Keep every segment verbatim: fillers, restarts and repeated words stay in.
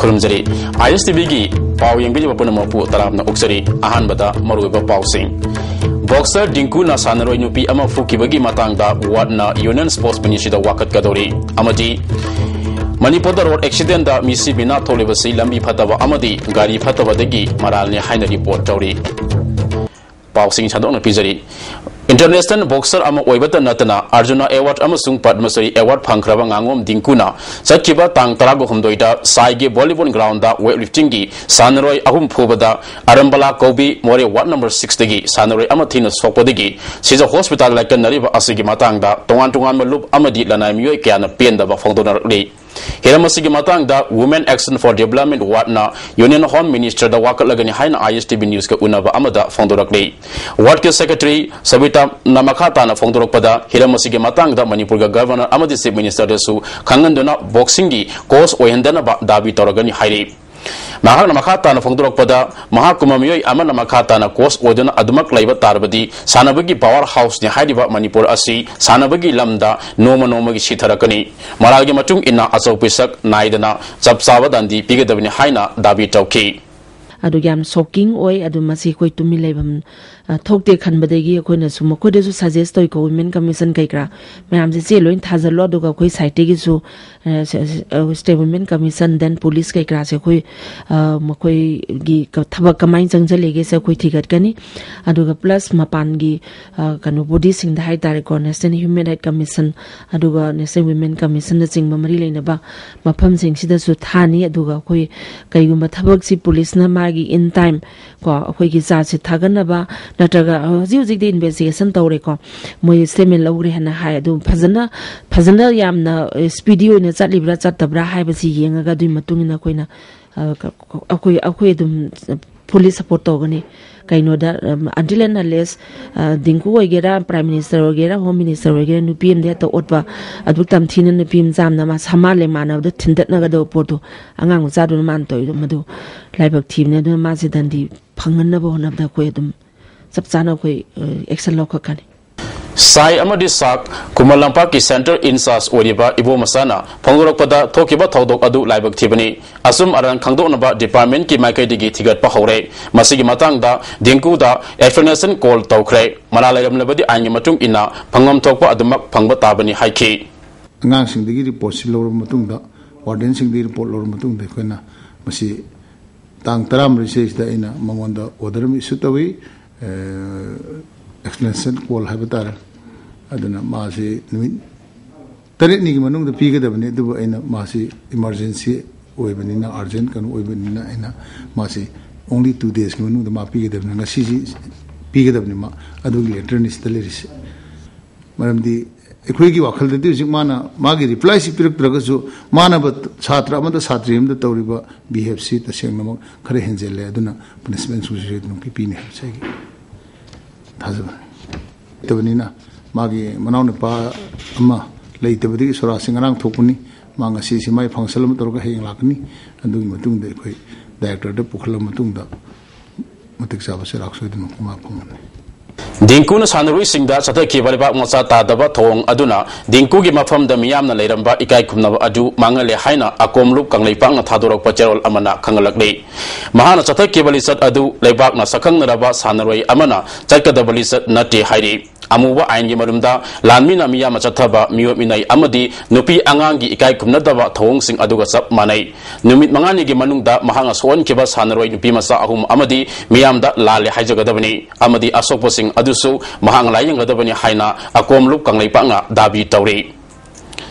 ꯈꯨꯔꯨꯝꯖꯔꯤ꯫ ꯑꯥꯏ ꯑꯦꯁ T ꯚꯤꯒꯤ ꯄꯥꯎ ꯌꯦꯡꯕꯤꯔꯤꯕ ꯄꯨꯝꯅꯃꯛꯄꯨ ꯇꯔꯥꯝꯅ ꯑꯣꯛꯆꯔꯤ꯫ ꯑꯍꯥꯟꯕꯗ ꯃꯔꯨꯑꯣꯏꯕ ꯄꯥꯎꯁꯤꯡ꯫ ꯕꯣꯛꯁꯔ ꯗꯤꯡꯀꯨꯅ ꯁꯥꯟꯅꯔꯣꯏ ꯅꯨꯄꯤ ꯑꯃ ꯐꯨꯈꯤꯕꯒꯤ ꯃꯇꯥꯡꯗ ꯋꯥꯔꯗꯅ ꯌꯨꯅꯤꯌꯟ ꯁ꯭ꯄꯣꯔꯠꯁ ꯃꯤꯅꯤꯁꯇ꯭ꯔꯤꯗ ꯋꯥꯀꯠꯀꯗꯧꯔꯤ꯫ ꯑꯃꯗꯤ ꯃꯅꯤꯄꯨꯔꯗ ꯔꯣꯗ ꯑꯦꯛꯁꯤꯗꯦꯟꯗ ꯃꯤꯁꯤ ꯃꯤꯅꯥ ꯊꯣꯛꯂꯤꯕꯁꯤ ꯂꯝꯕꯤ ꯐꯠꯇꯕ ꯑꯃꯗꯤ ꯒꯥꯔꯤ ꯐꯠꯇꯕꯗꯒꯤ ꯃꯔꯥꯜꯅꯤ ꯍꯥꯏꯅ ꯔꯤꯄꯣꯔꯠ ꯇꯧꯔꯤ꯫ ꯄꯥꯎꯁꯤꯡ ꯁꯟꯗꯣꯛꯅ ꯄꯤꯖꯔꯤ꯫ ꯏꯟꯇꯔꯅꯦꯁꯅꯦꯜ ꯕꯣꯛꯁꯔ ꯑꯃ ꯑꯣꯏꯕꯇ ꯅꯠꯇꯅ ꯑꯔꯖꯨꯅꯥ ꯑꯦꯋꯥꯔꯗ ꯑꯃꯁꯨꯡ ꯄꯗꯃꯁ꯭ꯔꯤ ꯑꯦꯋꯥꯔꯗ ꯐꯪꯈ꯭ꯔꯕ ꯉꯥꯉꯣꯝ ꯗꯤꯡꯀꯨꯅ ꯆꯠꯈꯤꯕ ꯇꯥꯡ ꯇꯔꯥꯍꯨꯝꯗꯣꯏꯗ ꯁꯥꯏꯒꯤ ꯚꯣꯂꯤꯕꯣꯜ ꯒ꯭ꯔꯥꯎꯟꯗ ꯋꯦꯠ ꯂꯤꯐꯇꯤꯡꯒꯤ ꯁꯥꯟꯅꯔꯣꯏ ꯑꯍꯨꯝ ꯐꯨꯕꯗ ꯑꯔꯝꯕꯂꯥ ꯀꯧꯕꯤ ꯃꯣꯔꯦ ꯋꯥꯔꯗ ꯅꯝꯕꯔ ꯁꯤꯛꯁꯇꯒꯤ ꯁꯥꯟꯅꯔꯣꯏ ꯑꯃ ꯊꯤꯅ ꯁꯣꯛꯄꯗꯒꯤ ꯁꯤꯖ ꯍꯣꯁꯄꯤꯇꯥꯜ ꯂꯥꯏꯀꯠꯅꯔꯤꯕ ꯑꯁꯤꯒꯤ ꯃꯇꯥꯡꯗ ꯇꯣꯉꯥꯟ ꯇꯣꯉꯥꯟꯕ ꯂꯨꯞ ꯑꯃꯗꯤ ꯂꯅꯥꯏ ꯃꯤꯑꯣꯏ ꯀꯌꯥꯅ ꯄꯦꯟꯗꯕ ꯐꯣꯡꯗꯣꯛꯅꯔꯛꯂꯤ꯫ ꯍꯤꯔꯝ ꯑꯁꯤꯒꯤ ꯃꯇꯥꯡꯗ Women Action for Development ꯋꯥꯔꯗꯅ ꯌꯨꯅꯤꯌꯟ ꯍꯣꯝ ꯃꯤꯅꯤꯁꯇꯔꯗ ꯋꯥꯀꯠꯂꯒꯅꯤ ꯍꯥꯏꯅ ꯑꯥꯏ ꯑꯦꯁ ꯇꯤ ꯚꯤ ꯅ꯭ꯌꯨꯁꯀ ꯎꯅꯕ ꯑꯃꯗ ꯐꯣꯡꯗꯣꯔꯛꯂꯤ꯫ ꯋꯥꯔꯗꯀꯤ ꯁꯦꯀ꯭ꯔꯦꯇꯔꯤ ꯁꯕꯤꯇꯥꯅ ꯃꯈꯥ ꯇꯥꯅ ꯐꯣꯡꯗꯣꯔꯛꯄꯗ, ꯍꯤꯔꯝ ꯑꯁꯤꯒꯤ ꯃꯇꯥꯡꯗ ꯃꯅꯤꯄꯨꯔꯒ ꯒꯚꯔꯅꯔ ꯑꯃꯗꯤ ꯆꯤꯐ ꯃꯤꯅꯤꯁꯇꯔꯗꯁꯨ ꯈꯪꯍꯟꯗꯨꯅ ꯕꯣꯛꯁꯤꯡꯒꯤ ꯀꯣꯆ ꯑꯣꯏꯍꯟꯗꯅꯕ ꯗꯥꯕꯤ ꯇꯧꯔꯒꯅꯤ ꯍꯥꯏꯔꯤ꯫ ꯃꯍꯥꯛꯅ ꯃꯈꯥ ꯇꯥꯅ ꯐꯣꯡꯗꯣꯔꯛꯄꯗ, ꯃꯍꯥꯛꯀꯨꯝꯕ ꯃꯤꯑꯣꯏ ꯑꯃꯅ ꯃꯈꯥ ꯇꯥꯅ ꯀꯣꯆ ꯑꯣꯏꯗꯨꯅ ꯑꯗꯨꯃꯛ ꯂꯩꯕ ꯇꯥꯔꯕꯗꯤ ꯁꯥꯟꯅꯕꯒꯤ ꯄꯥꯋꯔ ꯍꯥꯎꯁꯅꯤ ꯍꯥꯏꯔꯤꯕ ꯃꯅꯤꯄꯨꯔ ꯑꯁꯤ ꯁꯥꯟꯅꯕꯒꯤ ꯂꯝꯗ ꯅꯣꯡꯃ ꯅꯣꯡꯃꯒꯤ ꯁꯤꯊꯔꯛꯀꯅꯤ꯫ ꯃꯔꯥꯜꯒꯤ ꯃꯇꯨꯡ ꯏꯟꯅ ꯑꯆꯧ ꯄꯤꯁꯛ ꯅꯥꯏꯗꯅ ꯆꯞ ꯆꯥꯕ ꯗꯟꯗꯤ ꯄꯤꯒꯗꯕꯅꯤ ꯍꯥꯏꯅ ꯗꯥꯕꯤ ꯇꯧꯈꯤ꯫ ꯑꯗꯨ ꯌꯥꯝ ꯁꯣꯛꯀꯤꯡ ꯑꯣꯏ꯫ ꯑꯗꯨ ꯃꯁꯤ ꯑꯩꯈꯣꯏ ꯇꯨꯃꯤꯟ ꯂꯩꯐꯝ, ꯑ, ꯊꯣꯛꯇꯦ ꯈꯟꯕꯗꯒꯤ ꯑꯩꯈꯣꯏꯅꯁꯨ ꯃꯈꯣꯏꯗꯁꯨ ꯁꯖꯦꯁ ꯇꯧꯏꯀꯣ, ꯋꯤꯃꯦꯟ ꯀꯃꯤꯁꯟ ꯀꯩ ꯀꯔꯥ ꯃꯌꯥꯝꯁꯦ ꯆꯦ ꯂꯣꯏ ꯊꯥꯖꯤꯜꯂꯣ, ꯑꯗꯨꯒ ꯑꯩꯈꯣꯏ ꯁꯥꯏꯠꯇꯒꯤꯁꯨ, ꯑ, ꯁ-, ꯁ-, ꯑ, state women commission, then police ꯀꯩ ꯀꯔꯥꯁꯦ ꯑꯩꯈꯣꯏ, ꯑ, ꯃꯈꯣꯏꯒꯤ ꯀ-, ꯊꯕꯛ ꯀꯃꯥꯏꯅ ꯆꯪꯁꯤꯜꯂꯤꯒꯦꯁꯦ ꯑꯩꯈꯣꯏ ꯊꯤꯒꯠꯀꯅꯤ꯫ ꯑꯗꯨꯒ ꯄ꯭ꯂꯁ ꯃꯄꯥꯟꯒꯤ, ꯑ, ꯀꯩꯅꯣ, ꯕꯣꯗꯤꯁꯤꯡꯗ ꯍꯥꯏ ꯇꯥꯔꯦꯀꯣ, ꯅꯦꯁꯅꯦꯜ ꯍ꯭ꯌꯨꯃꯦꯟ ꯔꯥꯏꯠ ꯀꯃꯤꯁꯟ, ꯑꯗꯨꯒ ꯅꯦꯁꯅꯦꯜ ꯋꯤꯃꯦꯟ ꯀꯃꯤꯁꯟꯅꯆꯤꯡꯕ ꯃꯔꯤ ꯂꯩꯅꯕ ꯃꯐꯝꯁꯤꯡꯁꯤꯗꯁꯨ ꯊꯥꯅꯤ꯫ ꯑꯗꯨꯒ ꯑꯩꯈꯣꯏ ꯀꯩꯒꯨꯝꯕ ꯊꯕꯛꯁꯤ ꯄꯨꯂꯤꯁꯅ ꯃꯥꯒꯤ in time ꯀꯣ, ꯑꯩꯈꯣꯏꯒꯤ ꯆꯥꯔꯖꯁꯤ ꯊꯥꯒꯠꯅꯕ, ꯅꯠꯇ꯭ꯔꯒ ꯍꯧꯖꯤꯛ ꯍꯧꯖꯤꯛꯇꯤ ꯏꯟꯚꯦꯁꯇꯤꯒꯦꯁꯟ ꯇꯧꯔꯦꯀꯣ, ꯃꯣꯏ ꯁ꯭ꯇꯦꯠꯃꯦꯟ ꯂꯧꯈ꯭ꯔꯦ ꯍꯥꯏꯅ ꯍꯥꯏ꯫ ꯑꯗꯨ ꯐꯖꯅ, ꯐꯖꯅ ꯌꯥꯝꯅ ꯁ꯭ꯄꯤꯗꯤ ꯑꯣꯏꯅ ꯆꯠꯂꯤꯕ꯭ꯔꯥ ꯆꯠꯇꯕ꯭ꯔꯥ ꯍꯥꯏꯕꯁꯤ ꯌꯦꯡꯉꯒ ꯑꯗꯨꯒꯤ ꯃꯇꯨꯡ ꯏꯟꯅ ꯑꯩꯈꯣꯏꯅ, ꯑ, ꯀ-, ꯀ-, ꯑꯩꯈꯣꯏ, ꯑꯩꯈꯣꯏ ꯑꯗꯨꯝ ꯐꯨꯜꯂꯤ ꯁꯞꯄꯣꯔꯠ ꯇꯧꯒꯅꯤ꯫ ꯀꯩꯅꯣꯗ, ꯑꯝ, until and unless, ꯑ, ꯗꯤꯡꯀꯨ ꯑꯣꯏꯒꯦꯔꯥ, ꯄ꯭ꯔꯥꯏꯝ ꯃꯤꯅꯤꯁꯇꯔ ꯑꯣꯏꯒꯦꯔꯥ, ꯍꯣꯝ ꯃꯤꯅꯤꯁꯇꯔ ꯑꯣꯏꯒꯦꯔꯥ, ꯅꯨꯄꯤ ꯑꯃꯗꯤ ꯍꯦꯛꯇ ꯑꯣꯠꯄ, ꯑꯗꯨꯛ ꯇꯝꯊꯤꯅ ꯅꯨꯄꯤ ꯃꯆꯥ ꯑꯃꯅ ꯃꯥ ꯁꯃꯥꯟ ꯂꯦꯡꯃꯥꯟꯅꯕꯗ ꯊꯤꯟꯗꯠꯅꯒꯗꯕ ꯄꯣꯠꯇꯣ ꯑꯉꯥꯡ ꯃꯆꯥꯗꯨꯅ ꯃꯥꯅ ꯇꯧꯔꯤꯗꯣ ꯃꯗꯨ ꯂꯥꯏꯕꯛ ꯊꯤꯕꯅꯦ꯫ ꯑꯗꯨꯅ ꯃꯥꯁꯦ ꯗꯟꯗꯤ ꯐꯪꯍꯟꯅꯕ ꯍꯣꯠꯅꯕꯗ ꯑꯩꯈꯣꯏ ꯑꯗꯨꯝ ꯆꯞ ꯆꯥꯅ ꯑꯩꯈꯣꯏ, ꯑ, ꯑꯦꯛꯁꯟ ꯂꯧꯈꯠꯀꯅꯤ꯫ ꯁꯥꯏ ꯑꯃꯗꯤ ꯁꯥꯛ ꯈꯨꯃꯟ ꯂꯝꯄꯥꯛꯀꯤ ꯁꯦꯟꯇꯔ ꯏꯟꯆꯥꯔꯖ ꯑꯣꯏꯔꯤꯕ ꯏꯕꯣ ꯃꯆꯥꯅ ꯐꯣꯡꯗꯣꯔꯛꯄꯗ ꯊꯣꯛꯈꯤꯕ ꯊꯧꯗꯣꯛ ꯑꯗꯨ ꯂꯥꯏꯕꯛ ꯊꯤꯕꯅꯤ꯫ ꯑꯆꯨꯝ ꯑꯔꯥꯟ ꯈꯪꯗꯣꯛꯅꯕ ꯗꯤꯄꯥꯔꯠꯃꯦꯟꯠꯀꯤ ꯃꯥꯏꯀꯩꯗꯒꯤ ꯊꯤꯒꯠꯄ ꯍꯧꯔꯦ꯫ ꯃꯁꯤꯒꯤ ꯃꯇꯥꯡꯗ ꯗꯤꯡꯀꯨꯗ ꯑꯦꯛꯁꯄ꯭ꯂꯦꯅꯦꯁꯟ ꯀꯣꯜ ꯇꯧꯈ꯭ꯔꯦ꯫ ꯃꯔꯥꯜ ꯂꯩꯔꯝꯂꯕꯗꯤ ꯑꯥꯏꯟꯒꯤ ꯃꯇꯨꯡ ꯏꯟꯅ ꯐꯪꯐꯝ ꯊꯣꯛꯄ ꯑꯗꯨꯃꯛ ꯐꯪꯕ ꯇꯥꯕꯅꯤ ꯍꯥꯏꯈꯤ꯫ ꯑꯉꯥꯡꯁꯤꯡꯗꯒꯤ ꯔꯤꯄꯣꯔꯠꯁꯤ ꯂꯧꯔꯕ ꯃꯇꯨꯡꯗ, ꯋꯥꯔꯗꯦꯟꯁꯤꯡꯗꯒꯤ ꯔꯤꯄꯣꯔꯠ ꯂꯧꯔꯕ ꯃꯇꯨꯡꯗ ꯑꯩꯈꯣꯏꯅ ꯃꯁꯤ ꯇꯥꯡ ꯇꯔꯥꯃꯔꯤꯁꯤꯗꯩꯁꯤꯗ ꯑꯩꯅ ꯃꯉꯣꯟꯗ ꯑꯣꯔꯗꯔ ꯑꯃ ꯏꯁꯨ ꯇꯧꯏ, ꯑꯦꯛꯁꯄ꯭ꯂꯦꯅꯦꯁꯟ ꯀꯣꯜ ꯍꯥꯏꯕ ꯇꯥꯔꯦ꯫ ꯑꯗꯨꯅ ꯃꯥꯁꯤ ꯅꯨꯃꯤꯠ ꯇꯔꯦꯠꯅꯤꯒꯤ ꯃꯅꯨꯡꯗ ꯄꯤꯒꯗꯕꯅꯤ, ꯑꯗꯨꯕꯨ ꯑꯩꯅ ꯃꯥꯁꯤ ꯏꯃꯥꯔꯖꯦꯟꯁꯤ ꯑꯣꯏꯕꯅꯤꯅ, ꯑꯥꯔꯖꯦꯟ ꯀꯩꯅꯣ ꯑꯣꯏꯕꯅꯤꯅ ꯑꯩꯅ ꯃꯥꯁꯤ only two daysꯀꯤ ꯃꯅꯨꯡꯗ ꯃꯥ ꯄꯤꯒꯗꯕꯅꯤ, ꯉꯁꯤꯁꯤ ꯄꯤꯒꯗꯕꯅꯤ ꯃꯥ, ꯑꯗꯨꯒꯤ ꯂꯦꯇꯔꯅꯤ ꯁꯤꯗ ꯂꯩꯔꯤꯁꯦ꯫ ꯃꯔꯝꯗꯤ ꯑꯩꯈꯣꯏꯒꯤ ꯋꯥꯈꯜꯗꯗꯤ ꯍꯧꯖꯤꯛ ꯃꯥꯅ ꯃꯥꯒꯤ ꯔꯤꯄ꯭ꯂꯥꯏꯁꯤ ꯄꯤꯔꯛꯇ꯭ꯔꯒꯁꯨ, ꯃꯥꯅꯕ ꯁꯥꯇ꯭ꯔ ꯑꯃꯗ ꯁꯥꯇ꯭ꯔꯤ ꯑꯃꯗ ꯇꯧꯔꯤꯕ ꯕꯤꯍꯦꯞꯁꯤ ꯇꯁꯦꯡꯅꯃꯛ ꯈꯔ ꯍꯦꯟꯖꯤꯜꯂꯦ, ꯑꯗꯨꯅ ꯄꯅꯤꯁꯃꯦꯟ ꯁꯨꯁꯤꯔꯦ ꯑꯗꯨꯝ ꯄꯤꯅꯤ ꯍꯥꯏꯕꯁꯦ ꯑꯩꯒꯤ ꯊꯥꯖꯕꯅꯤ꯫ ꯂꯩꯇꯕꯅꯤꯅ ꯃꯥꯒꯤ ꯃꯅꯥꯎꯅꯨꯄꯥ ꯑꯃ ꯂꯩꯇꯕꯗꯒꯤ ꯁꯣꯔꯥꯁꯤ ꯉꯔꯥꯡ ꯊꯣꯛꯄꯅꯤ꯫ ꯃꯥ ꯉꯁꯤꯁꯤ ꯃꯥꯏ ꯐꯪꯁꯟ ꯑꯃ ꯇꯧꯔꯒ ꯍꯌꯦꯡ ꯂꯥꯛꯀꯅꯤ꯫ ꯑꯗꯨꯒꯤ ꯃꯇꯨꯡꯗ ꯑꯩꯈꯣꯏ ꯗꯥꯏꯔꯦꯛꯇꯔꯗ ꯄꯨꯈꯠꯂꯕ ꯃꯇꯨꯡꯗ ꯃꯇꯤꯛ ꯆꯥꯕ ꯆꯩꯔꯥꯛ ꯁꯣꯏꯗꯅ ꯃꯥ ꯐꯪꯒꯅꯤ꯫ ꯗꯤꯡꯀꯨꯅ ꯁꯥꯟꯅꯔꯣꯏꯁꯤꯡꯗ ꯆꯠꯊꯈꯤꯕ ꯂꯩꯕꯥꯛ ꯃꯆꯥ ꯇꯥꯗꯕ ꯊꯧꯑꯣꯡ ꯑꯗꯨꯅ ꯗꯤꯡꯀꯨꯒꯤ ꯃꯐꯝꯗ ꯃꯤꯌꯥꯝꯅ ꯂꯩꯔꯝꯕ ꯏꯀꯥꯏ ꯈꯨꯝꯅꯕ ꯑꯗꯨ ꯃꯥꯡꯍꯜꯂꯦ ꯍꯥꯏꯅ ꯑꯀꯣꯝꯂꯨꯞ ꯀꯪꯂꯩꯄꯥꯛꯅ ꯊꯥꯗꯣꯔꯛꯄ ꯆꯦꯔꯣꯜ ꯑꯃꯅ ꯈꯪꯍꯜꯂꯛꯂꯤ꯫ ꯃꯍꯥꯛꯅ ꯆꯠꯊꯈꯤꯕ ꯂꯤꯆꯠ ꯑꯗꯨ ꯂꯩꯕꯥꯛꯅ ꯁꯛꯈꯪꯅꯔꯕ ꯁꯥꯟꯅꯔꯣꯏ ꯑꯃꯅ ꯆꯠꯀꯗꯕ ꯂꯤꯆꯠ ꯅꯠꯇꯦ ꯍꯥꯏꯔꯤ꯫ ꯑꯃꯨꯕ ꯑꯥꯏꯟꯒꯤ ꯃꯔꯨꯝꯗ ꯂꯥꯟꯃꯤꯅ ꯃꯤꯌꯥꯝꯅ ꯆꯠꯊꯕ ꯃꯤꯑꯣꯠ ꯃꯤꯅꯩ ꯑꯃꯗꯤ ꯅꯨꯄꯤ ꯑꯉꯥꯡꯒꯤ ꯏꯀꯥꯏ ꯈꯨꯝꯅꯗꯕ ꯊꯧꯑꯣꯡꯁꯤꯡ ꯑꯗꯨꯒ ꯆꯞ ꯃꯥꯟꯅꯩ꯫ ꯅꯨꯃꯤꯠ ꯃꯉꯥꯅꯤꯒꯤ ꯃꯅꯨꯡꯗ ꯃꯍꯥꯛꯅ ꯁꯣꯛꯍꯟꯈꯤꯕ ꯁꯥꯟꯅꯔꯣꯏ ꯅꯨꯄꯤ ꯃꯆꯥ ꯑꯍꯨꯝ ꯑꯃꯗꯤ ꯃꯤꯌꯥꯝꯗ ꯂꯥꯜꯂꯦ ꯍꯥꯏꯖꯒꯗꯕꯅꯤ ꯑꯃꯗꯤ ꯑꯁꯣꯛꯄꯁꯤꯡ ꯑꯗꯨꯁꯨ ꯃꯍꯥꯛꯅ ꯂꯥꯌꯦꯡꯒꯗꯕꯅꯤ ꯍꯥꯏꯅ ꯑꯀꯣꯝꯂꯨꯞ ꯀꯪꯂꯩꯄꯥꯛꯅ ꯗꯥꯕꯤ ꯇꯧꯔꯤ꯫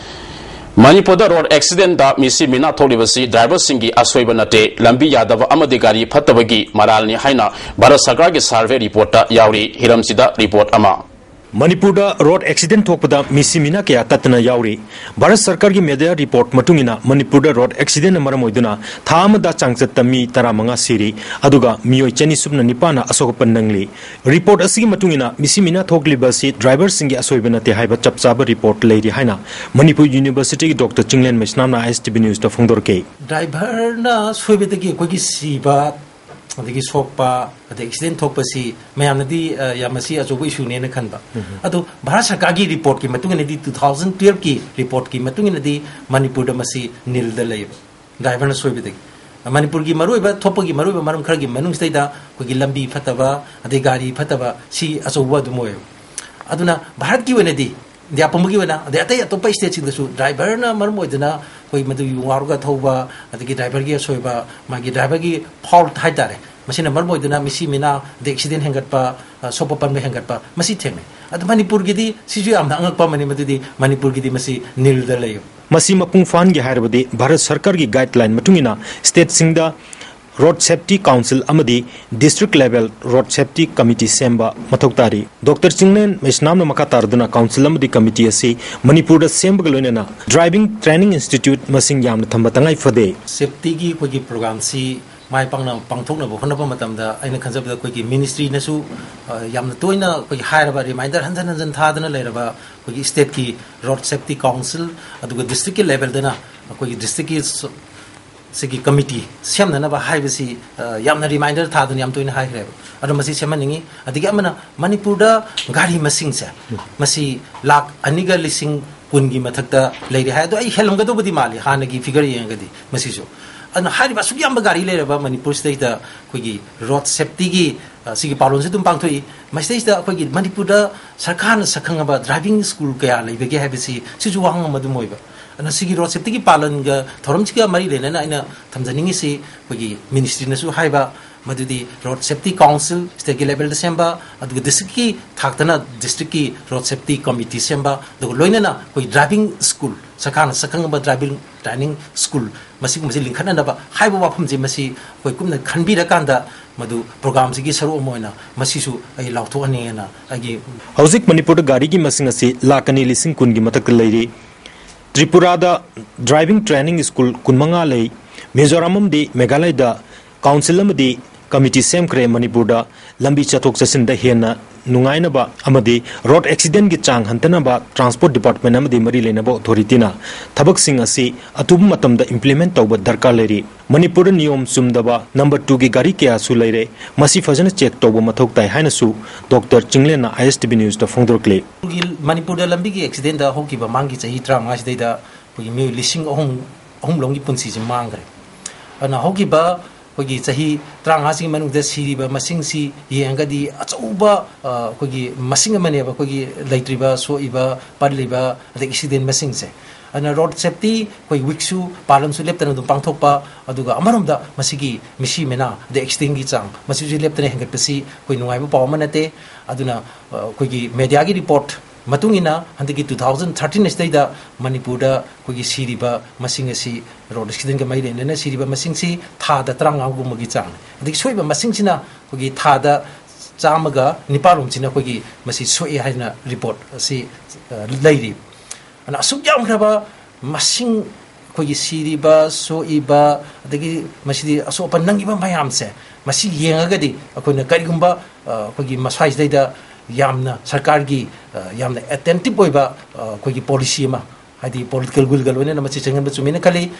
ꯃꯅꯤꯄꯨꯔꯗ ꯔꯣꯗ ꯑꯦꯛꯁꯤꯗꯦꯟꯗ ꯃꯤꯁꯤ ꯃꯤꯅꯥ ꯊꯣꯛꯂꯤꯕꯁꯤ ꯗ꯭ꯔꯥꯏꯚꯔꯁꯤꯡꯒꯤ ꯑꯁꯣꯏꯕ ꯅꯠꯇꯦ, ꯂꯝꯕꯤ ꯌꯥꯗꯕ ꯑꯃꯗꯤ ꯒꯥꯔꯤ ꯐꯠꯇꯕꯒꯤ ꯃꯔꯥꯜꯅꯤ ꯍꯥꯏꯅ ꯚꯥꯔꯠ ꯁꯔꯀꯥꯔꯒꯤ ꯁꯔꯚꯦ ꯔꯤꯄꯣꯔꯠꯇ ꯌꯥꯎꯔꯤ꯫ ꯍꯤꯔꯝꯁꯤꯗ ꯔꯤꯄꯣꯔꯠ ꯑꯃ꯫ ꯃꯅꯤꯄꯨꯔꯗ ꯔꯣꯗ ꯑꯦꯛꯁꯤꯗꯦꯟ ꯊꯣꯛꯄꯗ ꯃꯤꯁꯤ ꯃꯤꯅꯥ ꯀꯌꯥ ꯇꯠꯇꯅ ꯌꯥꯎꯔꯤ꯫ ꯚꯥꯔꯠ ꯁꯔꯀꯥꯔꯒꯤ ꯃꯦꯗꯤꯌꯥ ꯔꯤꯄꯣꯔꯠ ꯃꯇꯨꯡ ꯏꯟꯅ ꯃꯅꯤꯄꯨꯔꯗ ꯔꯣꯗ ꯑꯦꯛꯁꯤꯗꯦꯟꯅ ꯃꯔꯝ ꯑꯣꯏꯗꯨꯅ ꯊꯥ ꯑꯃꯗ ꯆꯥꯡꯆꯠꯇ ꯃꯤ ꯇꯔꯥꯃꯉꯥ ꯁꯤꯔꯤ, ꯑꯗꯨꯒ ꯃꯤꯑꯣꯏ ꯆꯅꯤ ꯁꯨꯞꯅ ꯅꯤꯄꯥꯟꯅ ꯑꯁꯣꯛ ꯑꯄꯟ ꯅꯪꯂꯤ꯫ ꯔꯤꯄꯣꯔꯠ ꯑꯁꯤꯒꯤ ꯃꯇꯨꯡ ꯏꯟꯅ ꯃꯤꯁꯤ ꯃꯤꯅꯥ ꯊꯣꯛꯂꯤꯕ ꯑꯁꯤ ꯗ꯭ꯔꯥꯏꯚꯔꯁꯤꯡꯒꯤ ꯑꯁꯣꯏꯕ ꯅꯠꯇꯦ ꯍꯥꯏꯕ ꯆꯞ ꯆꯥꯕ ꯔꯤꯄꯣꯔꯠ ꯂꯩꯔꯤ ꯍꯥꯏꯅ ꯃꯅꯤꯄꯨꯔ ꯌꯨꯅꯤꯚꯔꯁꯤꯇꯤꯒꯤ ꯗꯣꯛꯇꯔ ꯆꯤꯡꯂꯦꯟ ꯃꯩꯁꯅꯥꯝꯅ ISTV ꯅ꯭ꯌꯨꯁꯇ ꯐꯣꯡꯗꯣꯔꯛꯈꯤ꯫ ꯗ꯭ꯔꯥꯏꯚꯔꯅ ꯁꯣꯏꯕꯗꯒꯤ ꯑꯩꯈꯣꯏꯒꯤ ꯁꯤꯕ ꯑꯗꯒꯤ ꯁꯣꯛꯄ, ꯑꯗꯩ ꯑꯦꯛꯁꯤꯗꯦꯟ ꯊꯣꯛꯄꯁꯤ ꯃꯌꯥꯝꯅꯗꯤ, ꯑ, ꯌꯥꯝ ꯃꯁꯤ ꯑꯆꯧꯕ ꯏꯁꯨꯅꯦꯅ ꯈꯟꯕ꯫ ꯑꯗꯣ ꯚꯥꯔꯠ ꯁꯔꯀꯥꯔꯒꯤ ꯔꯤꯄꯣꯔꯠꯀꯤ ꯃꯇꯨꯡ ꯏꯟꯅꯗꯤ, ꯇꯨ ꯊꯥꯎꯖꯟ ꯇꯨꯌꯦꯜꯐꯀꯤ ꯔꯤꯄꯣꯔꯠꯀꯤ ꯃꯇꯨꯡ ꯏꯟꯅꯗꯤ ꯃꯅꯤꯄꯨꯔꯗ ꯃꯁꯤ ꯅꯤꯜꯗ ꯂꯩꯌꯦꯕ, ꯗ꯭ꯔꯥꯏꯚꯔꯅ ꯁꯣꯏꯕꯗꯒꯤ꯫ ꯃꯅꯤꯄꯨꯔꯒꯤ ꯃꯔꯨꯑꯣꯏꯕ ꯊꯣꯛꯄꯒꯤ ꯃꯔꯨꯑꯣꯏꯕ ꯃꯔꯝ ꯈꯔꯒꯤ ꯃꯅꯨꯡꯁꯤꯗꯩꯗ ꯑꯩꯈꯣꯏꯒꯤ ꯂꯝꯕꯤ ꯐꯠꯇꯕ, ꯑꯗꯩ ꯒꯥꯔꯤ ꯐꯠꯇꯕ, ꯁꯤ ꯑꯆꯧꯕ ꯑꯗꯨꯝ ꯑꯣꯏꯌꯦꯕ꯫ ꯑꯗꯨꯅ ꯚꯥꯔꯠꯀꯤ ꯑꯣꯏꯅꯗꯤ, ꯏꯟꯗꯤꯌꯥ ꯄꯨꯝꯕꯒꯤ ꯑꯣꯏꯅ, ꯑꯗꯩ ꯑꯇꯩ ꯑꯇꯣꯞꯄ ꯁ꯭ꯇꯦꯠꯁꯤꯡꯗꯁꯨ ꯗ꯭ꯔꯥꯏꯚꯔꯅ ꯃꯔꯝ ꯑꯣꯏꯗꯨꯅ ꯑꯩꯈꯣꯏ ꯃꯗꯨ ꯌꯨ ꯉꯥꯎꯔꯒ ꯊꯧꯕ, ꯑꯗꯒꯤ ꯗ꯭ꯔꯥꯏꯚꯔꯒꯤ ꯑꯁꯣꯏꯕ, ꯃꯥꯒꯤ ꯗ꯭ꯔꯥꯏꯚꯔꯒꯤ ꯐꯣꯜꯠ ꯍꯥꯏꯇꯥꯔꯦ, ꯃꯁꯤꯅ ꯃꯔꯝ ꯑꯣꯏꯗꯨꯅ ꯃꯤꯁꯤ ꯃꯤꯅꯥ, ꯑꯗꯩ ꯑꯦꯛꯁꯤꯗꯦꯟ ꯍꯦꯟꯒꯠꯄ, ꯑ, ꯁꯣꯛꯄ ꯄꯟꯕ ꯍꯦꯟꯒꯠꯄ, ꯃꯁꯤ ꯊꯦꯡꯅꯩ꯫ ꯑꯗꯨ ꯃꯅꯤꯄꯨꯔꯒꯤꯗꯤ ꯁꯤꯁꯨ ꯌꯥꯝꯅ ꯑꯉꯛꯄ ꯑꯃꯅꯤ, ꯃꯗꯨꯗꯤ ꯃꯅꯤꯄꯨꯔꯒꯤꯗꯤ ꯃꯁꯤ ꯅꯤꯜꯗ ꯂꯩꯌꯦꯕ꯫ ꯃꯁꯤ ꯃꯄꯨꯡ ꯐꯥꯍꯟꯒꯦ ꯍꯥꯏꯔꯕꯗꯤ ꯚꯥꯔꯠ ꯁꯔꯀꯥꯔꯒꯤ ꯒꯥꯏꯗꯂꯥꯏꯟ ꯃꯇꯨꯡ ꯏꯟꯅ ꯁ꯭ꯇꯦꯠꯁꯤꯡꯗ ꯔꯣꯗ ꯁꯦꯐꯇꯤ ꯀꯥꯎꯟꯁꯤꯜ ꯑꯃꯗꯤ district level road safety committee ꯁꯦꯝꯕ ꯃꯊꯧ ꯇꯥꯔꯤ꯫ ꯗꯣꯛꯇꯔ ꯆꯤꯡꯂꯦꯟ ꯃꯩꯁꯅꯥꯝꯅ ꯃꯈꯥ ꯇꯥꯔꯗꯨꯅ ꯀꯥꯎꯟꯁꯤꯜ ꯑꯃꯗꯤ ꯀꯃꯤꯇꯤ ꯑꯁꯤ ꯃꯅꯤꯄꯨꯔꯗ ꯁꯦꯝꯕꯒ ꯂꯣꯏꯅꯅ ꯗ꯭ꯔꯥꯏꯚꯤꯡ ꯇ꯭ꯔꯦꯅꯤꯡ ꯏꯟꯁꯇꯤꯇ꯭ꯌꯨꯠ ꯃꯁꯤꯡ ꯌꯥꯝꯅ ꯊꯝꯕ ꯇꯉꯥꯏ ꯐꯗꯦ꯫ ꯁꯦꯐꯇꯤꯒꯤ ꯑꯩꯈꯣꯏꯒꯤ ꯄ꯭ꯔꯣꯒ꯭ꯔꯥꯝꯁꯤ ꯃꯥꯏ ꯄꯥꯛꯅ ꯄꯥꯡꯊꯣꯛꯅꯕ ꯍꯣꯠꯅꯕ ꯃꯇꯝꯗ ꯑꯩꯅ ꯈꯟꯖꯕꯗ ꯑꯩꯈꯣꯏꯒꯤ ꯃꯤꯅꯤꯁꯇ꯭ꯔꯤꯅꯁꯨ, ꯑ, ꯌꯥꯝꯅ ꯇꯣꯏꯅ ꯑꯩꯈꯣꯏꯒꯤ ꯍꯥꯏꯔꯕ, ꯔꯤꯃꯥꯏꯟꯗꯔ ꯍꯟꯖꯟ ꯍꯟꯖꯟ ꯊꯥꯗꯅ ꯂꯩꯔꯕ ꯑꯩꯈꯣꯏꯒꯤ ꯁ꯭ꯇꯦꯠꯀꯤ ꯔꯣꯗ ꯁꯦꯐꯇꯤ ꯀꯥꯎꯟꯁꯤꯜ, ꯑꯗꯨꯒ ꯗꯤꯁꯇ꯭ꯔꯤꯛꯀꯤ ꯂꯦꯚꯦꯜꯗꯅ ꯑꯩꯈꯣꯏꯒꯤ ꯗꯤꯁꯇ꯭ꯔꯤꯛꯀꯤ ꯁ-, ꯁꯤꯒꯤ ꯀꯃꯤꯇꯤ ꯁꯦꯝꯅꯅꯕ ꯍꯥꯏꯕꯁꯤ, ꯑ, ꯌꯥꯝꯅ ꯔꯤꯃꯥꯏꯟꯗꯔ ꯊꯥꯗꯨꯅ ꯌꯥꯝ ꯇꯣꯏꯅ ꯍꯥꯏꯈ꯭ꯔꯦꯕ꯫ ꯑꯗꯣ ꯃꯁꯤ ꯁꯦꯝꯍꯟꯅꯤꯡꯉꯤ꯫ ꯑꯗꯒꯤ ꯑꯃꯅ ꯃꯅꯤꯄꯨꯔꯗ ꯒꯥꯔꯤ ꯃꯁꯤꯡꯁꯦ, ꯃꯁꯤ ꯂꯥꯈ ꯑꯅꯤꯒ ꯂꯤꯁꯤꯡ ꯀꯨꯟꯒꯤ ꯃꯊꯛꯇ ꯂꯩꯔꯦ ꯍꯥꯏ꯫ ꯑꯗꯣ ꯑꯩ ꯍꯦꯜꯂꯝꯒꯗꯧꯕꯗꯤ ꯃꯥꯜꯂꯤ, ꯍꯥꯟꯅꯒꯤ ꯐꯤꯒꯔ ꯌꯦꯡꯉꯒꯗꯤ ꯃꯁꯤꯁꯨ꯫ ꯑꯗꯨꯅ ꯍꯥꯏꯔꯤꯕ ꯑꯁꯨꯛ ꯌꯥꯝꯕ ꯒꯥꯔꯤ ꯂꯩꯔꯕ ꯃꯅꯤꯄꯨꯔꯁꯤꯗꯩꯗ ꯑꯩꯈꯣꯏꯒꯤ ꯔꯣꯗ ꯁꯦꯐꯇꯤꯒꯤ, ꯑ, ꯁꯤꯒꯤ ꯄꯥꯂꯣꯟꯁꯨ ꯑꯗꯨꯝ ꯄꯥꯡꯊꯣꯛꯏ꯫ ꯃꯁꯤꯗꯩꯁꯤꯗ ꯑꯩꯈꯣꯏꯒꯤ ꯃꯅꯤꯄꯨꯔꯗ ꯁꯔꯀꯥꯔꯅ ꯁꯛꯈꯪꯉꯕ ꯗ꯭ꯔꯥꯏꯚꯤꯡ ꯁ꯭ꯀꯨꯜ ꯀꯌꯥ ꯂꯩꯕꯒꯦ ꯍꯥꯏꯕꯁꯤ, ꯁꯤꯁꯨ ꯋꯥꯍꯪ ꯑꯃ ꯑꯗꯨꯝ ꯑꯣꯏꯕ꯫ ꯑꯗꯨꯅ ꯁꯤꯒꯤ ꯔꯣꯗ ꯁꯦꯐꯇꯤꯒꯤ ꯄꯥꯂꯟꯒ ꯊꯧꯔꯝꯁꯤꯒ ꯃꯔꯤ ꯂꯩꯅꯅ ꯑꯩꯅ ꯊꯝꯖꯅꯤꯡꯉꯤꯁꯤ, ꯑꯩꯈꯣꯏꯒꯤ ꯃꯤꯅꯤꯁꯇ꯭ꯔꯤꯅꯁꯨ ꯍꯥꯏꯕ, ꯃꯗꯨꯗꯤ ꯔꯣꯗ ꯁꯦꯐꯇꯤ ꯀꯥꯎꯟꯁꯤꯜ ꯁ꯭ꯇꯦꯠꯀꯤ ꯂꯦꯚꯦꯜꯗ ꯁꯦꯝꯕ, ꯑꯗꯨꯒ ꯗꯤꯁꯇ꯭ꯔꯤꯛꯀꯤ ꯊꯥꯛꯇꯅ ꯗꯤꯁꯇ꯭ꯔꯤꯛꯀꯤ ꯔꯣꯗ ꯁꯦꯐꯇꯤ ꯀꯃꯤꯇꯤ ꯁꯦꯝꯕ, ꯑꯗꯨꯒ ꯂꯣꯏꯅꯅ ꯑꯩꯈꯣꯏ ꯗ꯭ꯔꯥꯏꯚꯤꯡ ꯁ꯭ꯀꯨꯜ, ꯁꯔꯀꯥꯔꯅ ꯁꯛꯈꯪꯕ ꯗ꯭ꯔꯥꯏꯚꯤꯡ ꯇ꯭ꯔꯦꯅꯤꯡ ꯁ꯭ꯀꯨꯜ, ꯃꯁꯤꯒꯨꯝꯕꯁꯤ ꯂꯤꯡꯈꯠꯅꯅꯕ ꯍꯥꯏꯕ ꯋꯥꯐꯝꯁꯤ, ꯃꯁꯤ ꯑꯩꯈꯣꯏ ꯀꯨꯞꯅ ꯈꯟꯕꯤꯔꯀꯥꯟꯗ ꯃꯗꯨ ꯄ꯭ꯔꯣꯒ꯭ꯔꯥꯝꯁꯤꯒꯤ ꯁꯔꯨꯛ ꯑꯃ ꯑꯣꯏꯅ ꯃꯁꯤꯁꯨ ꯑꯩ ꯂꯥꯎꯊꯣꯛꯍꯟꯅꯤꯡꯉꯦꯅ ꯑꯩꯒꯤ ꯍꯧꯖꯤꯛ ꯃꯅꯤꯄꯨꯔꯗ ꯒꯥꯔꯤꯒꯤ ꯃꯁꯤꯡ ꯑꯁꯤ ꯂꯥꯈ ꯑꯅꯤ ꯂꯤꯁꯤꯡ ꯀꯨꯟꯒꯤ ꯃꯊꯛꯇ ꯂꯩꯔꯤ꯫ ꯇ꯭ꯔꯤꯄꯨꯔꯥꯗ ꯗ꯭ꯔꯥꯏꯚꯤꯡ ꯇ꯭ꯔꯦꯅꯤꯡ ꯁ꯭ꯀꯨꯜ ꯀꯨꯟꯃꯉꯥ ꯂꯩ꯫ ꯃꯤꯖꯣꯔꯥꯝ ꯑꯃꯗꯤ ꯃꯦꯘꯥꯂꯌꯗ ꯀꯥꯎꯟꯁꯤꯜ ꯑꯃꯗꯤ ꯀꯃꯤꯇꯤ ꯁꯦꯝꯈ꯭ꯔꯦ꯫ ꯃꯅꯤꯄꯨꯔꯗ ꯂꯝꯕꯤ ꯆꯠꯊꯣꯛ ꯆꯠꯁꯤꯟꯗ ꯍꯦꯟꯅ ꯅꯨꯡꯉꯥꯏꯅꯕ ꯑꯃꯗꯤ ꯔꯣꯗ ꯑꯦꯛꯁꯤꯗꯦꯟꯒꯤ ꯆꯥꯡ ꯍꯟꯊꯅꯕ ꯇ꯭ꯔꯥꯟꯁꯄꯣꯔꯠ ꯗꯤꯄꯥꯔꯠꯃꯦꯟ ꯑꯃꯗꯤ ꯃꯔꯤ ꯂꯩꯅꯕ ꯑꯣꯊꯣꯔꯤꯇꯤꯅ ꯊꯕꯛꯁꯤꯡ ꯑꯁꯤ ꯑꯊꯨꯕ ꯃꯇꯝꯗ ꯏꯝꯄ꯭ꯂꯤꯃꯦꯟ ꯇꯧꯕ ꯗꯔꯀꯥꯔ ꯂꯩꯔꯤ꯫ ꯃꯅꯤꯄꯨꯔꯗ ꯅꯤꯌꯣꯝ ꯆꯨꯝꯗꯕ ꯅꯝꯕꯔ ꯇꯨꯒꯤ ꯒꯥꯔꯤ ꯀꯌꯥꯁꯨ ꯂꯩꯔꯦ꯫ ꯃꯁꯤ ꯐꯖꯅ ꯆꯦꯛ ꯇꯧꯕ ꯃꯊꯧ ꯇꯥꯏ ꯍꯥꯏꯅꯁꯨ ꯗꯣꯛꯇꯔ ꯆꯤꯡꯂꯦꯟꯅ ꯑꯥꯏ ꯑꯦꯁ ꯇꯤ ꯚꯤ ꯅ꯭ꯌꯨꯁꯇ ꯐꯣꯡꯗꯣꯔꯛꯂꯤ꯫ ꯑꯩꯈꯣꯏꯒꯤ ꯃꯅꯤꯄꯨꯔꯗ ꯂꯝꯕꯤꯒꯤ ꯑꯦꯛꯁꯤꯗꯦꯟꯗ ꯍꯧꯈꯤꯕ ꯃꯃꯥꯡꯒꯤ ꯆꯍꯤ ꯇꯔꯥꯃꯉꯥꯁꯤꯗꯩꯗ ꯑꯩꯈꯣꯏꯒꯤ ꯃꯤꯑꯣꯏ ꯂꯤꯁꯤꯡ ꯑꯍꯨꯝ, ꯑꯍꯨꯝ ꯂꯣꯝꯒꯤ ꯄꯨꯟꯁꯤꯁꯦ ꯃꯥꯡꯈ꯭ꯔꯦ꯫ ꯑꯗꯨꯅ ꯍꯧꯈꯤꯕ ꯑꯩꯈꯣꯏꯒꯤ ꯆꯍꯤ ꯇꯔꯥꯃꯉꯥꯁꯤꯒꯤ ꯃꯅꯨꯡꯗ ꯁꯤꯔꯤꯕ ꯃꯁꯤꯡꯁꯤ ꯌꯦꯡꯉꯒꯗꯤ ꯑꯆꯧꯕ, ꯑ, ꯑꯩꯈꯣꯏꯒꯤ ꯃꯁꯤꯡ ꯑꯃꯅꯦꯕ ꯑꯩꯈꯣꯏꯒꯤ ꯂꯩꯇ꯭ꯔꯤꯕ, ꯁꯣꯛꯏꯕ, ꯄꯠꯂꯤꯕ, ꯑꯗꯩ ꯑꯦꯛꯁꯤꯗꯦꯟ ꯃꯁꯤꯡꯁꯦ꯫ ꯑꯗꯨꯅ ꯔꯣꯗ ꯁꯦꯐꯇꯤ ꯑꯩꯈꯣꯏ ꯋꯤꯛꯁꯨ ꯄꯥꯂꯟꯁꯨ ꯂꯦꯞꯇꯅ ꯑꯗꯨꯝ ꯄꯥꯡꯊꯣꯛꯄ, ꯑꯗꯨꯒ ꯑꯃꯔꯣꯝꯗ ꯃꯁꯤꯒꯤ ꯃꯤꯁꯤ ꯃꯤꯅꯥ ꯑꯗꯩ ꯑꯦꯛꯁꯤꯗꯦꯟꯒꯤ ꯆꯥꯡ ꯃꯁꯤꯁꯨ ꯂꯦꯞꯇꯅ ꯍꯦꯟꯒꯠꯄꯁꯤ ꯑꯩꯈꯣꯏ ꯅꯨꯡꯉꯥꯏꯕ ꯄꯥꯎ ꯑꯃ ꯅꯠꯇꯦ꯫ ꯑꯗꯨꯅ, ꯑ, ꯑꯩꯈꯣꯏꯒꯤ ꯃꯦꯗꯤꯌꯥꯒꯤ ꯔꯤꯄꯣꯔꯠ ꯃꯇꯨꯡ ꯏꯟꯅ ꯍꯟꯗꯛꯀꯤ two thousand thirteen ꯑꯁꯤꯗꯩꯗ ꯃꯅꯤꯄꯨꯔꯗ ꯑꯩꯈꯣꯏꯒꯤ ꯁꯤꯔꯤꯕ ꯃꯁꯤꯡ ꯑꯁꯤ, ꯔꯣꯗ ꯑꯦꯛꯁꯤꯗꯦꯟꯒ ꯃꯔꯤ ꯂꯩꯅꯅ ꯁꯤꯔꯤꯕ ꯃꯁꯤꯡꯁꯤ ꯊꯥꯗ ꯇꯔꯥꯃꯉꯥꯒꯨꯝꯕꯒꯤ ꯆꯥꯡꯅꯤ꯫ ꯑꯗꯒꯤ ꯁꯣꯛꯏꯕ ꯃꯁꯤꯡꯁꯤꯅ ꯑꯩꯈꯣꯏꯒꯤ ꯊꯥꯗ ꯆꯥꯝꯃꯒ ꯅꯤꯄꯥꯟ ꯔꯣꯝꯁꯤꯅ ꯑꯩꯈꯣꯏꯒꯤ ꯃꯁꯤ ꯁꯣꯛꯑꯦ ꯍꯥꯏꯅ ꯔꯤꯄꯣꯔꯠ ꯑꯁꯤ, ꯑ, ꯂꯩꯔꯤ꯫ ꯑꯗꯨꯅ ꯑꯁꯨꯛ ꯌꯥꯝꯈ꯭ꯔꯕ ꯃꯁꯤꯡ, ꯑꯩꯈꯣꯏꯒꯤ ꯁꯤꯔꯤꯕ, ꯁꯣꯛꯏꯕ, ꯑꯗꯒꯤ ꯃꯁꯤꯗꯤ ꯑꯁꯣꯛ ꯑꯄꯟ ꯅꯪꯉꯤꯕ ꯃꯌꯥꯝꯁꯦ, ꯃꯁꯤ ꯌꯦꯡꯉꯒꯗꯤ ꯑꯩꯈꯣꯏꯅ ꯀꯔꯤꯒꯨꯝꯕ, ꯑ, ꯑꯩꯈꯣꯏꯒꯤ ꯃꯁ꯭ꯋꯥꯏꯁꯤꯗꯩꯗ ꯌꯥꯝꯅ ꯁꯔꯀꯥꯔꯒꯤ, ꯑ, ꯌꯥꯝꯅ ꯑꯦꯇꯦꯟꯇꯤꯞ ꯑꯣꯏꯕ, ꯑ, ꯑꯩꯈꯣꯏꯒꯤ ꯄꯣꯂꯤꯁꯤ ꯑꯃ, ꯍꯥꯏꯗꯤ ꯄꯣꯂꯤꯇꯤꯀꯦꯜ ꯋꯤꯜꯒ ꯂꯣꯏꯅꯅ ꯃꯁꯤ ꯆꯪꯍꯟꯕ ꯆꯨꯝꯃꯦꯅ ꯈꯜꯂꯤ꯫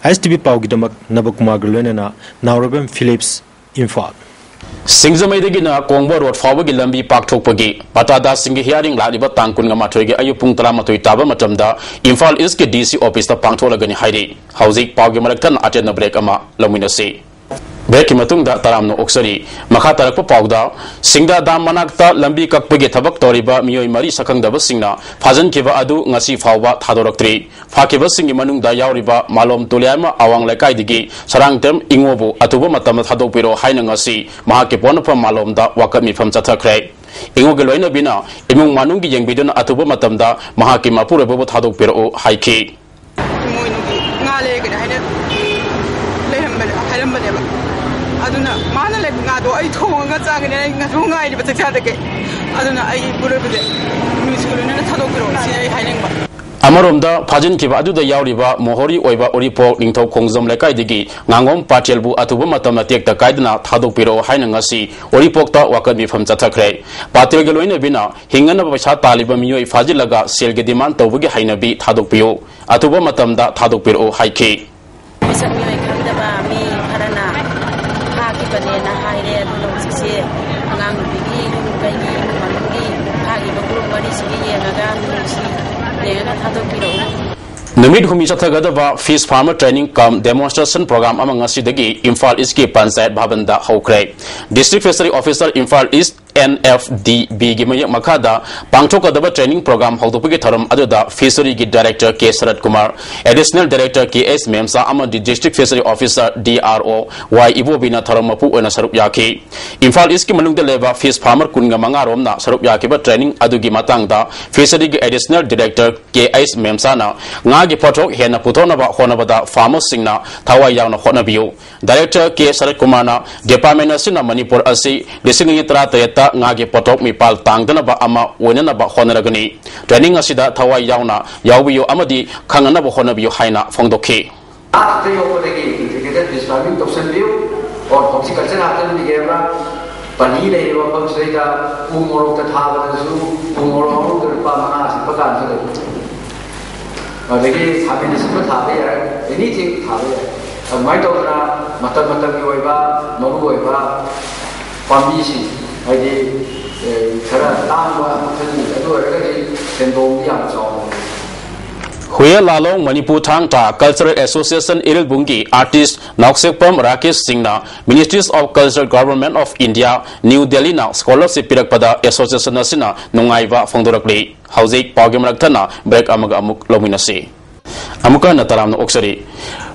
ꯑꯥꯏ ꯑꯦꯁ ꯇꯤ ꯚꯤ ꯄꯥꯎꯒꯤꯗꯃꯛ ꯅꯕꯀꯨꯃꯥꯔꯒ ꯂꯣꯏꯅꯅ ꯅꯥꯎꯔꯦꯝꯕꯝ ꯐꯤꯂꯤꯞꯁ, ꯏꯝꯐꯥꯜ꯫ ꯁꯤꯡꯖꯃꯩꯗꯒꯤꯅ ꯀꯣꯡꯕ ꯔꯣꯗ ꯐꯥꯎꯕꯒꯤ ꯂꯝꯕꯤ ꯄꯥꯛꯊꯣꯛꯄꯒꯤ ꯄꯇꯥꯗꯥꯁꯤꯡꯒꯤ ꯍꯤꯌꯥꯔꯤꯡ ꯂꯥꯛꯂꯤꯕ ꯇꯥꯡ ꯀꯨꯟꯒ ꯃꯥꯊꯣꯏꯒꯤ ꯑꯌꯨꯛ ꯄꯨꯡ ꯇꯔꯥꯃꯥꯊꯣꯏ ꯇꯥꯕ ꯃꯇꯝꯗ ꯏꯝꯐꯥꯜ ꯏꯁꯀꯤ ꯗꯤ ꯁꯤ ꯑꯣꯐꯤꯁꯇ ꯄꯥꯡꯊꯣꯛꯂꯒꯅꯤ ꯍꯥꯏꯔꯤ꯫ ꯍꯧꯖꯤꯛ ꯄꯥꯎꯒꯤ ꯃꯔꯛ ꯊꯠꯅ ꯑꯇꯦꯟꯕ ꯕ꯭ꯔꯦꯛ ꯑꯃ ꯂꯧꯃꯤꯟꯅꯁꯤ꯫ ꯕ꯭ꯔꯦꯛꯀꯤ ꯃꯇꯨꯡꯗ ꯇꯔꯥꯝꯅ ꯑꯣꯛꯆꯔꯤ꯫ ꯃꯈꯥ ꯇꯥꯔꯛꯄ ꯄꯥꯎꯗ, ꯁꯤꯡꯗꯥ ꯗꯥꯝ ꯃꯅꯥꯛꯇ ꯂꯝꯕꯤ ꯀꯛꯄꯒꯤ ꯊꯕꯛ ꯇꯧꯔꯤꯕ ꯃꯤꯑꯣꯏ ꯃꯔꯤ ꯁꯛꯈꯪꯗꯕꯁꯤꯡꯅ ꯐꯥꯖꯤꯟꯈꯤꯕ ꯑꯗꯨ ꯉꯁꯤ ꯐꯥꯎꯕ ꯊꯥꯗꯣꯔꯛꯇ꯭ꯔꯤ꯫ ꯐꯥꯈꯤꯕꯁꯤꯡꯒꯤ ꯃꯅꯨꯡꯗ ꯌꯥꯎꯔꯤꯕ ꯃꯥꯂꯣꯝ ꯇꯨꯂꯤꯌꯥꯏꯃ ꯑꯋꯥꯡ ꯂꯩꯀꯥꯏꯗꯒꯤ ꯁꯔꯥꯡꯊꯦꯝ ꯏꯉꯣꯕꯨ ꯑꯊꯨꯕ ꯃꯇꯝꯗ ꯊꯥꯗꯣꯛꯄꯤꯔꯣ ꯍꯥꯏꯅ ꯉꯁꯤ ꯃꯍꯥꯛꯀꯤ ꯄꯣꯛꯅꯐꯝ ꯃꯥꯂꯣꯝꯗ ꯋꯥꯀꯠ ꯃꯤꯐꯝ ꯆꯠꯊꯈ꯭ꯔꯦ꯫ ꯏꯉꯣꯒꯤ ꯂꯣꯏꯅꯕꯤꯅ ꯏꯃꯨꯡ ꯃꯅꯨꯡꯒꯤ ꯌꯦꯡꯕꯤꯗꯨꯅ ꯑꯊꯨꯕ ꯃꯇꯝꯗ ꯃꯍꯥꯛꯀꯤ ꯃꯄꯨꯔꯣꯏꯕꯕꯨ ꯊꯥꯗꯣꯛꯄꯤꯔꯛꯎ ꯍꯥꯏꯈꯤ꯫ ꯏꯃꯣꯏꯅꯨꯒꯤ ꯉꯥ ꯂꯩꯔꯒꯅꯤ ꯍꯥꯏꯅ ꯂꯩꯔꯝꯕꯅꯦ, ꯍꯥꯏꯔꯝꯕꯅꯦꯕ꯫ ꯑꯗꯨꯅ ꯃꯥꯅ ꯂꯩꯕ ꯉꯥꯗꯣ ꯑꯩ ꯊꯣꯡꯉꯒ ꯆꯥꯒꯅꯤ, ꯑꯩ ꯉꯥꯗꯣ ꯉꯥꯏꯔꯤꯕ ꯆꯥꯛꯆꯥꯗꯒꯤ꯫ ꯑꯗꯨꯅ ꯑꯩ ꯄꯨꯔꯣꯏꯕꯁꯦ ꯅꯨꯃꯤꯠꯁꯤꯒ ꯂꯣꯏꯅꯅ ꯊꯥꯗꯣꯛꯄꯤꯔꯛꯑꯣ ꯁꯤꯅꯤ ꯑꯩ ꯍꯥꯏꯅꯤꯡꯕ꯫ ꯑꯃꯔꯣꯝꯗ, ꯐꯥꯖꯤꯟꯈꯤꯕ ꯑꯗꯨꯗ ꯌꯥꯎꯔꯤꯕ ꯃꯣꯍꯣꯔꯤ ꯑꯣꯏꯕ ꯎꯔꯤꯄꯣꯛ ꯅꯤꯡꯊꯧ ꯈꯣꯡꯖꯣꯝ ꯂꯩꯀꯥꯏꯗꯒꯤ ꯉꯥꯉꯣꯝ ꯄꯥꯇꯦꯜꯕꯨ ꯑꯊꯨꯕ ꯃꯇꯝꯗ ꯇꯦꯛꯇ ꯀꯥꯏꯗꯅ ꯊꯥꯗꯣꯛꯄꯤꯔꯛꯑꯣ ꯍꯥꯏꯅ ꯉꯁꯤ ꯎꯔꯤꯄꯣꯛꯇ ꯋꯥꯀꯠ ꯃꯤꯐꯝ ꯆꯠꯊꯈ꯭ꯔꯦ꯫ ꯄꯥꯇꯦꯜꯒꯤ ꯂꯣꯏꯅꯕꯤꯅ ꯍꯤꯡꯅꯅꯕ ꯄꯩꯁꯥ ꯇꯥꯜꯂꯤꯕ ꯃꯤꯑꯣꯏ ꯐꯥꯖꯤꯜꯂꯒ ꯁꯦꯜꯒꯤ demand ꯇꯧꯕꯒꯤ ꯍꯩꯅꯕꯤ ꯊꯥꯗꯣꯛꯄꯤꯌꯨ, ꯑꯊꯨꯕ ꯃꯇꯝꯗ ꯊꯥꯗꯣꯛꯄꯤꯔꯛꯎ ꯍꯥꯏꯈꯤ꯫ ꯃꯤꯁꯛ ꯃꯤꯑꯣꯏ ꯈꯪꯗꯕ ꯃꯤ ꯈꯔꯅ ꯐꯥꯈꯤꯕꯅꯦꯅ ꯍꯥꯏꯔꯦ꯫ ꯑꯗꯨꯅ ꯍꯧꯖꯤꯛꯁꯦ ꯑꯉꯥꯡ ꯅꯨꯄꯤꯒꯤ ꯌꯨꯝ ꯀꯩꯒꯤ ꯏꯃꯨꯡ ꯃꯅꯨꯡꯒꯤ ꯐꯥꯈꯤꯕ group ꯃꯔꯤꯁꯤꯒꯤ ꯌꯦꯡꯉꯒ ꯃꯤꯅꯨꯡꯁꯤ ꯌꯦꯡꯉꯒ ꯊꯥꯗꯣꯛꯄꯤꯔꯛꯎ꯫ ꯅꯨꯃꯤꯠ ꯍꯨꯝꯅꯤ ꯆꯠꯊꯒꯗꯕ fish farmer training cum demonstration program ꯑꯃ ꯉꯁꯤꯗꯒꯤ ꯏꯝꯐꯥꯜ ꯏꯁꯀꯤ ꯄꯟꯆꯥꯌꯠ ꯚꯕꯟꯗ ꯍꯧꯈ꯭ꯔꯦ꯫ District Fishery Officer, ꯏꯝꯐꯥꯜ ꯏꯁ, NFDBꯒꯤ ꯃꯌꯦꯛ ꯃꯈꯥꯗ ꯄꯥꯡꯊꯣꯛꯀꯗꯕ training program ꯍꯧꯗꯣꯛꯄꯒꯤ ꯊꯧꯔꯝ ꯑꯗꯨꯗ Fisheryꯒꯤ Director ꯀꯦ ꯁꯔꯠ ꯀꯨꯃꯥꯔ, Additional Director ꯀꯦ ꯑꯦꯁ ꯃꯦꯝꯆꯥ ꯑꯃꯗꯤ District Fishery Officer, DRO, ꯋꯥꯏ ꯏꯕꯣꯕꯤꯅ ꯊꯧꯔꯝ ꯃꯄꯨ ꯑꯣꯏꯅ ꯁꯔꯨꯛ ꯌꯥꯈꯤ꯫ ꯏꯝꯐꯥꯜ ꯏꯁꯀꯤ ꯃꯅꯨꯡꯗ ꯂꯩꯕ fish farmer ꯀꯨꯟꯒ ꯃꯉꯥ ꯔꯣꯝꯅ ꯁꯔꯨꯛ ꯌꯥꯈꯤꯕ training ꯑꯗꯨꯒꯤ ꯃꯇꯥꯡꯗ Fisheryꯒꯤ Additional Director ꯀꯦ ꯑꯩꯆ ꯃꯦꯝꯆꯥꯅ ꯉꯥꯒꯤ ꯄꯣꯠꯊꯣꯛ ꯍꯦꯟꯅ ꯄꯨꯊꯣꯛꯅꯕ ꯍꯣꯠꯅꯕꯗ farmerꯁꯤꯡꯅ ꯊꯋꯥꯏ ꯌꯥꯎꯅ ꯍꯣꯠꯅꯕꯤꯌꯨ꯫ Director ꯀꯦ ꯁꯔꯠ ꯀꯨꯃꯥꯔꯅ department ꯑꯁꯤꯅ ꯃꯅꯤꯄꯨꯔ ꯑꯁꯤ ꯂꯤꯁꯤꯡ ꯑꯅꯤ ꯇꯔꯥꯇꯔꯦꯠꯇ ꯉꯥꯒꯤ ꯄꯣꯠꯊꯣꯛ ꯃꯤꯄꯥꯜ ꯇꯥꯡꯗꯅꯕ ꯑꯃ ꯑꯣꯏꯅꯅꯕ ꯍꯣꯠꯅꯔꯒꯅꯤ꯫ Training ꯑꯁꯤꯗ ꯊꯋꯥꯏ ꯌꯥꯎꯅ ꯌꯥꯎꯕꯤꯌꯨ ꯑꯃꯗꯤ ꯈꯪꯅꯅꯕ ꯍꯣꯠꯅꯕꯤꯌꯨ ꯍꯥꯏꯅ ꯐꯣꯡꯗꯣꯛꯈꯤ꯫ ꯉꯥ ꯈꯛꯇ ꯌꯣꯛꯄꯗꯒꯤ integrated fish farming ꯇꯧꯁꯟꯕꯤꯌꯨ꯫ Or horticulture ꯉꯥꯛꯇ ꯅꯨꯃꯤꯠ ꯄꯜꯂꯤ ꯂꯩꯔꯤꯕ ꯃꯐꯝꯁꯤꯗꯩꯗ ꯎ ꯃꯣꯔꯣꯛꯇ ꯊꯥꯕꯗꯁꯨ ꯎ ꯃꯣꯔꯣꯛ ꯑꯃꯗ ꯂꯨꯄꯥ ꯃꯉꯥ ꯁꯤꯠꯄ ꯀꯥꯟꯁꯨ ꯂꯩ꯫ ꯑꯗꯒꯤ ꯈꯥꯃꯦꯟ ꯑꯁꯤꯟꯕ ꯊꯥꯕ ꯌꯥꯏ, anything ꯊꯥꯕ ꯌꯥꯏ꯫ ꯑꯗꯨꯃꯥꯏꯅ ꯇꯧꯗꯅ ꯃꯇꯝ ꯃꯇꯝꯒꯤ ꯑꯣꯏꯕ ꯃꯔꯨ ꯑꯣꯏꯕ ꯄꯥꯝꯕꯤꯁꯤꯡ, ꯍꯥꯏꯗꯤ, ꯑꯦ, ꯈꯔ ꯇꯥꯡꯕ ꯃꯈꯜꯒꯤ ꯑꯗꯨ ꯑꯣꯏꯔꯒꯗꯤ ꯁꯦꯟꯗꯣꯡꯗꯤ ꯌꯥꯝ ꯆꯥꯎꯕꯅꯤ꯫ ꯍꯨꯌꯦ ꯂꯥꯂꯣꯡ ꯃꯅꯤꯄꯨꯔ ꯊꯥꯡ ꯇꯥ Cultural Association ꯏꯔꯤꯜꯕꯨꯡꯒꯤ artist ꯅꯥꯎꯁꯦꯛꯄꯝ ꯔꯥꯀꯦꯁ ꯁꯤꯡꯅ Ministries of Culture, Government of India, New Delhiꯅ scholarship ꯄꯤꯔꯛꯄꯗ association ꯑꯁꯤꯅ ꯅꯨꯡꯉꯥꯏꯕ ꯐꯣꯡꯗꯣꯔꯛꯂꯤ꯫ ꯍꯧꯖꯤꯛ ꯄꯥꯎꯒꯤ ꯃꯔꯛ ꯊꯠꯅ break ꯑꯃꯒ ꯑꯃꯨꯛ ꯂꯧꯃꯤꯟꯅꯁꯤ꯫ ꯑꯃꯨꯛꯀ ꯍꯟꯅ ꯇꯔꯥꯝꯅ ꯑꯣꯛꯆꯔꯤ꯫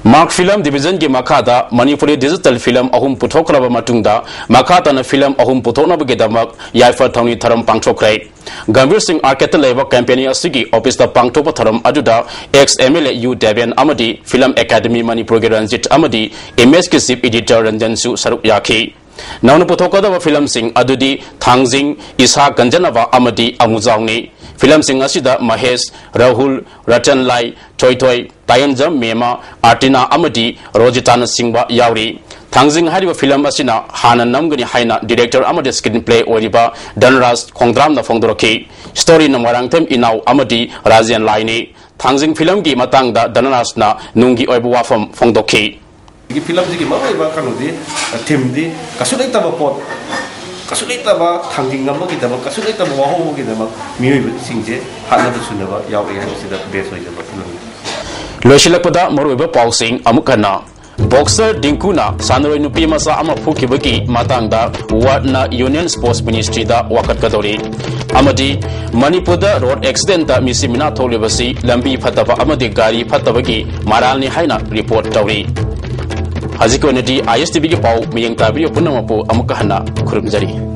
ꯃꯥꯔꯛ Film Divisionꯒꯤ ꯃꯈꯥꯗ ꯃꯅꯤꯄꯨꯔꯤ digital film ꯑꯍꯨꯝ ꯄꯨꯊꯣꯛꯈ꯭ꯔꯕ ꯃꯇꯨꯡꯗ ꯃꯈꯥ ꯇꯥꯅ film ꯑꯍꯨꯝ ꯄꯨꯊꯣꯛꯅꯕꯒꯤꯗꯃꯛ ꯌꯥꯏꯐ ꯊꯧꯅꯤ ꯊꯧꯔꯝ ꯄꯥꯡꯊꯣꯛꯈ꯭ꯔꯦ꯫ ꯒꯝꯚꯤꯔ ꯁꯤꯡ Arcadeꯇ ꯂꯩꯕ company ꯑꯁꯤꯒꯤ officeꯇ ꯄꯥꯡꯊꯣꯛꯄ ꯊꯧꯔꯝ ꯑꯗꯨꯗ ex MLA ꯌꯨ ꯗꯦꯕꯦꯟ ꯑꯃꯗꯤ Film Academy ꯃꯅꯤꯄꯨꯔꯒꯤ ꯔꯟꯖꯤꯠ ꯑꯃꯗꯤ Imageꯀꯤ chief editor ꯔꯟꯖꯟꯁꯨ ꯁꯔꯨꯛ ꯌꯥꯈꯤ꯫ ꯅꯧꯅ ꯄꯨꯊꯣꯛꯀꯗꯕ ꯐꯤꯂꯝꯁꯤꯡ ꯑꯗꯨꯗꯤ ꯊꯥꯡꯖꯤꯡ, ꯏꯁꯥ ꯀꯟꯖꯅꯕ ꯑꯃꯗꯤ ꯑꯃꯨꯖꯥꯎꯅꯤ꯫ ꯐꯤꯂꯝꯁꯤꯡ ꯑꯁꯤꯗ ꯃꯍꯦꯁ, ꯔꯥꯍꯨꯜ, ꯔꯇꯟ ꯂꯥꯏ, ꯊꯣꯏꯊꯣꯏ, ꯇꯥꯌꯦꯟꯖꯝ ꯃꯦꯃ, ꯑꯥꯔꯇꯤꯅꯥ ꯑꯃꯗꯤ ꯔꯣꯖꯤꯇꯥꯅꯆꯤꯡꯕ ꯌꯥꯎꯔꯤ꯫ ꯊꯥꯡꯖꯤꯡ ꯍꯥꯏꯔꯤꯕ ꯐꯤꯂꯝ ꯑꯁꯤꯅ ꯍꯥꯟꯅ ꯅꯝꯒꯅꯤ ꯍꯥꯏꯅ ꯗꯤꯔꯦꯛꯇꯔ ꯑꯃꯗꯤ ꯁ꯭ꯀ꯭ꯔꯤꯟ ꯄ꯭ꯂꯦ ꯑꯣꯏꯔꯤꯕ ꯙꯟꯔꯥꯖ ꯈꯣꯡꯗ꯭ꯔꯥꯝꯅ ꯐꯣꯡꯗꯣꯔꯛꯈꯤ꯫ ꯁ꯭ꯇꯣꯔꯤꯅ ꯃꯣꯏꯔꯥꯡꯊꯦꯝ ꯏꯅꯥꯎ ꯑꯃꯗꯤ ꯔꯥꯖꯦꯟ ꯂꯥꯏꯅꯤ꯫ ꯊꯥꯡꯖꯤꯡ ꯐꯤꯂꯝꯒꯤ ꯃꯇꯥꯡꯗ ꯙꯟꯔꯥꯖꯅ ꯅꯨꯡꯒꯤ ꯑꯣꯏꯕ ꯋꯥꯐꯝ ꯐꯣꯡꯗꯣꯛꯈꯤ꯫ ꯁꯤꯒꯤ ꯐꯤꯂꯝꯁꯤꯒꯤ ꯃꯔꯨꯑꯣꯏꯕ ꯀꯩꯅꯣꯗꯤ, ꯊꯤꯝꯗꯤ ꯀꯩꯁꯨ ꯂꯩꯇꯕ ꯄꯣꯠ, ꯀꯩꯁꯨ ꯂꯩꯇꯕ ꯊꯥꯡꯖꯤꯡ ꯑꯃꯒꯤꯗꯃꯛ, ꯀꯩꯁꯨ ꯂꯩꯇꯕ ꯋꯥꯍꯧꯕꯒꯤꯗꯃꯛ ꯃꯤꯑꯣꯏꯕꯁꯤꯡꯁꯦ ꯍꯥꯠꯅꯕ ꯁꯨꯅꯕ ꯌꯥꯎꯔꯛꯑꯦ ꯍꯥꯏꯕꯁꯤꯗ ꯕꯦꯁ ꯑꯣꯏꯖꯕ ꯐꯤꯂꯝꯅꯤ꯫ ꯂꯣꯏꯁꯤꯜꯂꯛꯄꯗ ꯃꯔꯨꯑꯣꯏꯕ ꯄꯥꯎꯁꯤꯡ ꯑꯃꯨꯛ ꯍꯟꯅ꯫ ꯕꯣꯛꯁꯔ ꯗꯤꯡꯀꯨꯅ ꯁꯥꯟꯅꯔꯣꯏ ꯅꯨꯄꯤ ꯃꯆꯥ ꯑꯃ ꯐꯨꯈꯤꯕꯒꯤ ꯃꯇꯥꯡꯗ ꯋꯥꯔꯗꯅ ꯌꯨꯅꯤꯌꯟ ꯁ꯭ꯄꯣꯔꯠꯁ ꯃꯤꯅꯤꯁꯇ꯭ꯔꯤꯗ ꯋꯥꯀꯠꯀꯗꯧꯔꯤ꯫ ꯑꯃꯗꯤ ꯃꯅꯤꯄꯨꯔꯗ ꯔꯣꯗ ꯑꯦꯛꯁꯤꯗꯦꯟꯇ ꯃꯤꯁꯤ ꯃꯤꯅꯥ ꯊꯣꯛꯂꯤꯕꯁꯤ ꯂꯝꯕꯤ ꯐꯠꯇꯕ ꯑꯃꯗꯤ ꯒꯥꯔꯤ ꯐꯠꯇꯕꯒꯤ ꯃꯔꯥꯜꯅꯤ ꯍꯥꯏꯅ ꯔꯤꯄꯣꯔꯠ ꯇꯧꯔꯤ꯫ ꯍꯧꯖꯤꯛꯀꯤ ꯑꯣꯏꯅꯗꯤ ꯑꯥꯏ ꯑꯦꯁ ꯇꯤ ꯚꯤꯒꯤ ꯄꯥꯎ ꯃꯤꯠꯌꯦꯡ ꯇꯥꯕꯤꯔꯤꯕ ꯄꯨꯝꯅꯃꯛꯄꯨ ꯑꯃꯨꯛꯀ ꯍꯟꯅ ꯈꯨꯔꯨꯝꯖꯔꯤ꯫